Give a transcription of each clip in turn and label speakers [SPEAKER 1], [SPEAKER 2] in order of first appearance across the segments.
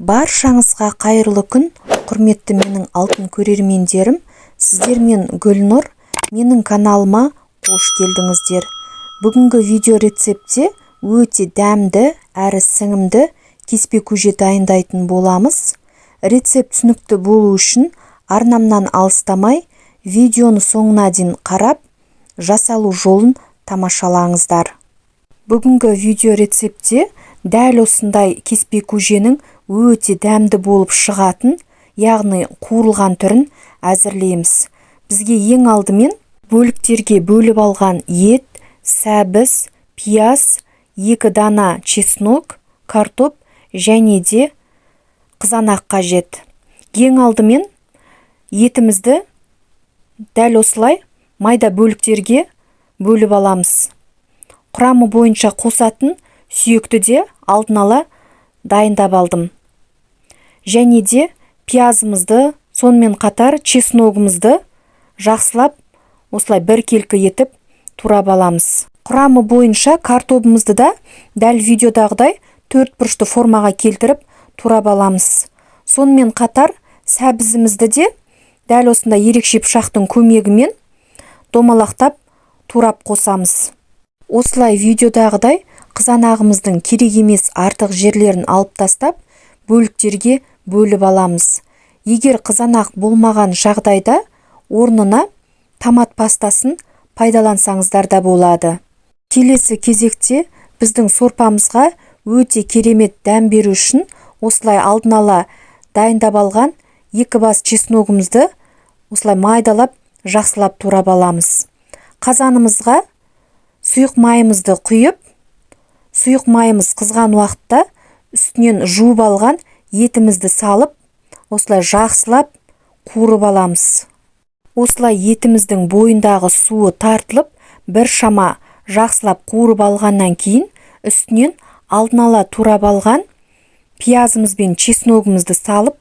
[SPEAKER 1] Баршаңызға қайырлы күн, құрметті менің алтын көрермендерім. Сіздермен Гүлнұр, менің каналыма қош келдіңіздер. Бүгінгі видео рецептте өте дәмді әрі сіңімді кеспе көже дайындайтын боламыз. Рецепт түсінікті болу үшін арнамнан алыстамай, видеоны соңына дейін қарап, жасалу жолын тамашалаңыздар. Бүгінгі видео рецептте дәл осындай кеспе көженің өте дәмді болып шығатын, яғни қуырылған түрін әзірлейміз. Бізге ең алдымен бөліктерге бөліп алған ет, сәбіз, пияз, 2 дана чеснок, картоп және де қызанақ қажет. Ең алдымен етімізді дәл осылай майда бөліктерге бөліп аламыз. Құрамы бойынша қосатын сүйекті де алдын ала дайындап алдым. Және де пиязымызды, сонымен қатар чесногымызды жақсылап осылай біркелкі етіп турап аламыз. Құрамы бойынша картобымызды да дәл видеодағыдай төрт бұрышты формаға келтіріп турап аламыз. Сонымен қатар сәбізімізді де дәл осындай ерекше пышақтың көмегімен домалақтап турап қосамыз. Осылай видеодағыдай қызанағымыздың керек емес артық жерлерін алып тастап, бөліктерге бөліп аламыз. Егер қызанақ болмаған жағдайда орнына томат пастасын пайдалансаңыздар да болады. Келесі кезекте біздің сорпамызға өте керемет дәм беру үшін осылай алдын ала дайындап алған 2 бас чесногымызды осылай майдалап жақсылап турап аламыз. Қазанымызға сұйық майымызды құйып, сұйық майымыз қызған уақытта үстінен жуып алған етімізді салып, осылай жақсылап қуырып аламыз. Осылай етіміздің бойындағы суы тартылып, бір шама жақсылап қуырып алғаннан кейін үстінен алдын ала турап алған пиязымыз бен чесногымызды салып,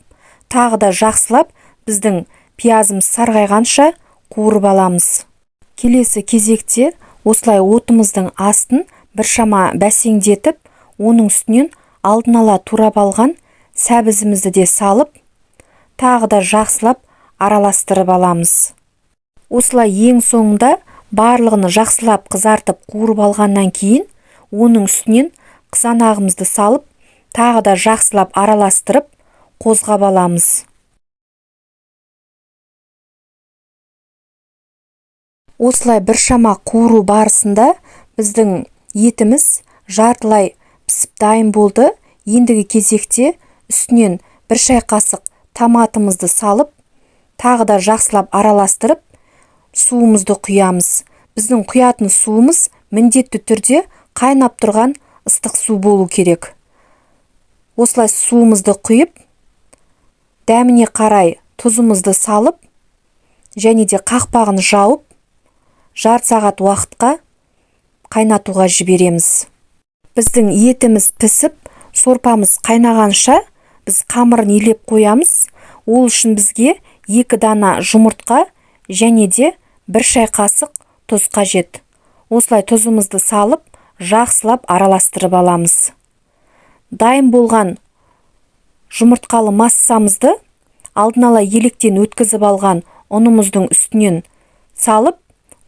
[SPEAKER 1] тағы да жақсылап біздің пиязымыз сарғайғанша қуырып аламыз. Келесі кезекте осылай отымыздың астын біршама бәсеңдетіп, оның үстінен алдын ала турап алған сәбізімізді де салып, тағы да жақсылап араластырып аламыз. Осылай ең соңында барлығын жақсылап қызартып қуырып алғаннан кейін, оның үстінен қызанағымызды салып, тағы да жақсылап араластырып, қозғап аламыз. Осылай біршама қуыру барысында біздің етіміз жартылай пісіп дайын болды. Ендігі кезекте үстінен бір шай қасық томатымызды салып, тағы да жақсылап араластырып, суымызды құямыз. Біздің құятын суымыз міндетті түрде қайнап тұрған ыстық су болу керек. Осылай суымызды құйып, дәміне қарай тұзымызды салып, және де қақпағын жауып, жарты сағат уақытқа қайнатуға жібереміз. Біздің етіміз пісіп, сорпамыз қайнағанша біз қамырын илеп қоямыз. Ол үшін бізге 2 дана жұмыртқа және де 1 шай қасық тұз қажет. Осылай тұзымызды салып, жақсылап араластырып аламыз. Дайын болған жұмыртқалы массамызды алдын ала електен өткізіп алған ұнымыздың үстінен салып,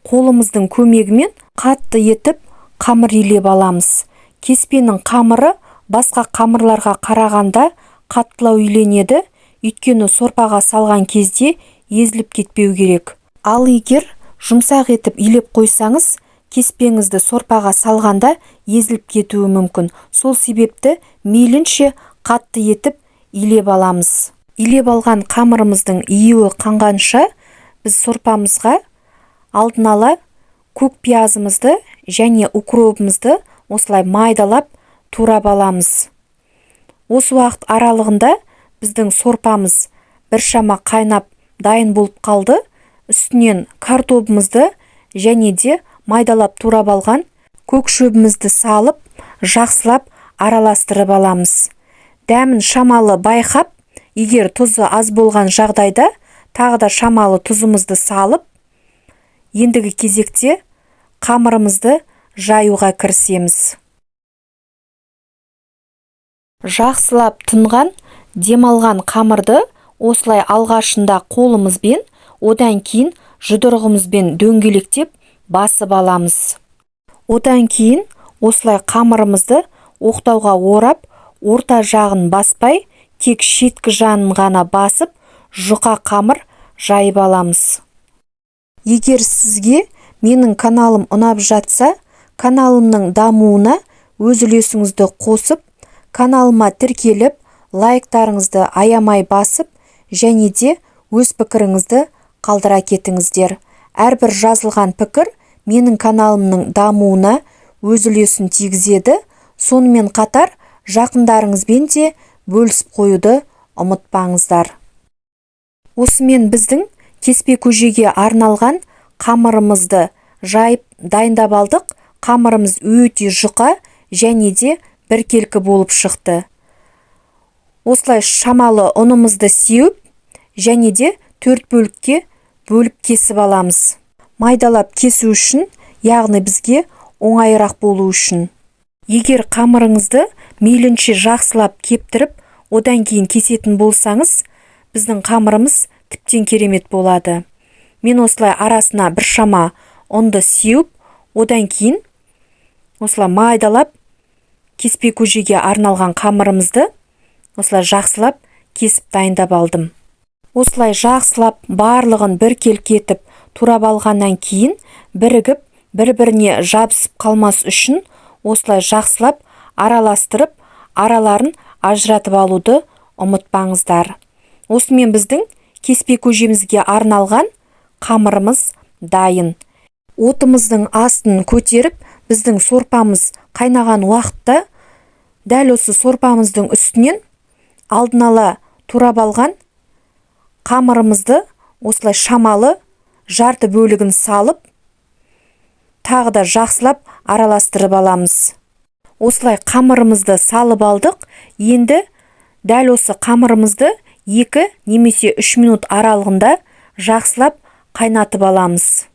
[SPEAKER 1] қолымыздың көмегімен қатты етіп қамыр илеп аламыз. Кеспенің қамыры басқа қамырларға қарағанда қаттылау иленеді, өйткені сорпаға салған кезде езіліп кетпеу керек. Ал егер жұмсақ етіп илеп қойсаңыз, кеспеңізді сорпаға салғанда езіліп кетуі мүмкін. Сол себепті мейлінше қатты етіп илеп аламыз. Илеп алған қамырымыздың июі қанғанша біз сорпамызға алдын ала көк пиязымызды және укробымызды осылай майдалап турап аламыз. Осы уақыт аралығында біздің сорпамыз біршама қайнап дайын болып қалды. Үстінен картобымызды және де майдалап турап алған көк шөбімізді салып, жақсылап араластырып аламыз. Дәмін шамалы байқап, егер тұзы аз болған жағдайда тағы да шамалы тұзымызды салып, ендігі кезекте қамырымызды жаюға кірісеміз. Жақсылап тұнған Демалған қамырды осылай алғашында қолымызбен, одан кейін жұдырығымызбен дөңгелектеп басып аламыз. Одан кейін осылай қамырымызды оқтауға орап, орта жағын баспай, тек шеткі жағын ғана басып, жұқа қамыр жайып аламыз. Егер сізге менің каналым ұнап жатса, каналымның дамуына өз үлесіңізді қосып, каналыма тіркеліп, лайктарыңызды аямай басып, және де өз пікіріңізді қалдыра кетіңіздер. Әрбір жазылған пікір менің каналымның дамуына өз үлесін тигізеді. Сонымен қатар жақындарыңызбен де бөлісіп қоюды ұмытпаңыздар. Осымен біздің кеспе көжеге арналған қамырымызды жайып дайындап алдық. Қамырымыз өте жұқа және де біркелкі болып шықты. Осылай шамалы ұнымызды сеуіп және де 4 бөлікке бөліп кесіп аламыз. Майдалап кесу үшін, яғни бізге оңайырақ болу үшін. Егер қамырыңызды мейлінше жақсылап кептіріп, одан кейін кесетін болсаңыз, біздің қамырымыз тіптен керемет болады. Мен осылай арасына біршама ұнды сеуіп, одан кейін осылай майдалап кеспе көжеге арналған қамырымызды осылай жақсылап кесіп дайындап алдым. Осылай жақсылап барлығын біркелкі етіп турап алғаннан кейін бірігіп, бір-біріне жабысып қалмас үшін осылай жақсылап араластырып, араларын ажыратып алуды ұмытпаңыздар. Осымен біздің кеспе көжемізге арналған қамырымыз дайын. Отымыздың астын көтеріп, біздің сорпамыз қайнаған уақытта дәл осы сорпамыздың үстінен алдын ала турап алған қамырымызды осылай шамалы жарты бөлігін салып, тағы да жақсылап араластырып аламыз. Осылай қамырымызды салып алдық. Енді дәл осы қамырымызды 2 немесе 3 минут аралығында жақсылап қайнатып аламыз.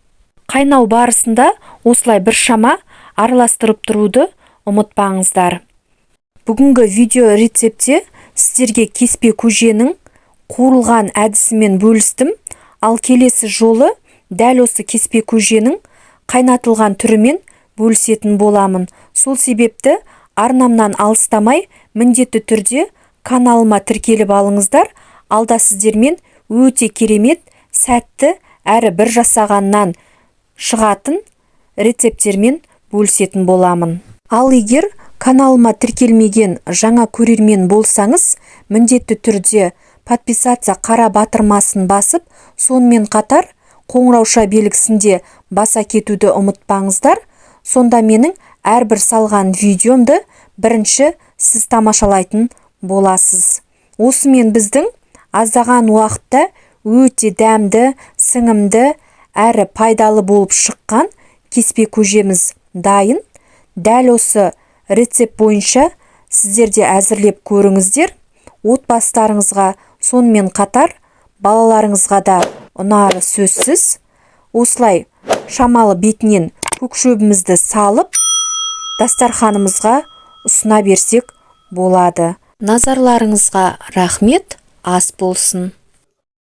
[SPEAKER 1] Қайнау барысында осылай біршама араластырып тұруды ұмытпаңыздар. Бүгінгі видео рецептте сіздерге кеспе көженің қуырылған әдісімен бөлістім. Ал келесі жолы дәл осы кеспе көженің қайнатылған түрімен бөлісетін боламын. Сол себепті арнамнан алыстамай, міндетті түрде каналыма тіркеліп алыңыздар. Алда сіздермен өте керемет, сәтті әрі бір жасағаннан шығатын рецепттермен бөлісетін боламын. Ал егер каналыма тіркелмеген жаңа көрермен болсаңыз, міндетті түрде подписаться қара батырмасын басып, сонымен қатар қоңырауша белгісінде баса кетуді ұмытпаңыздар. Сонда менің әрбір салған видеомды бірінші сіз тамашалайтын боласыз. Осымен біздің аздаған уақытта өте дәмді, сіңімді, әрі пайдалы болып шыққан кеспе көжеміз дайын. Дәл осы рецепт бойынша сіздер де әзірлеп көріңіздер. Отбасыларыңызға, сонымен қатар балаларыңызға да ұнары сөзсіз. Осылай шамалы бетінен көк шөбімізді салып, дастарханымызға ұсына берсек болады. Назарларыңызға рахмет, ас болсын.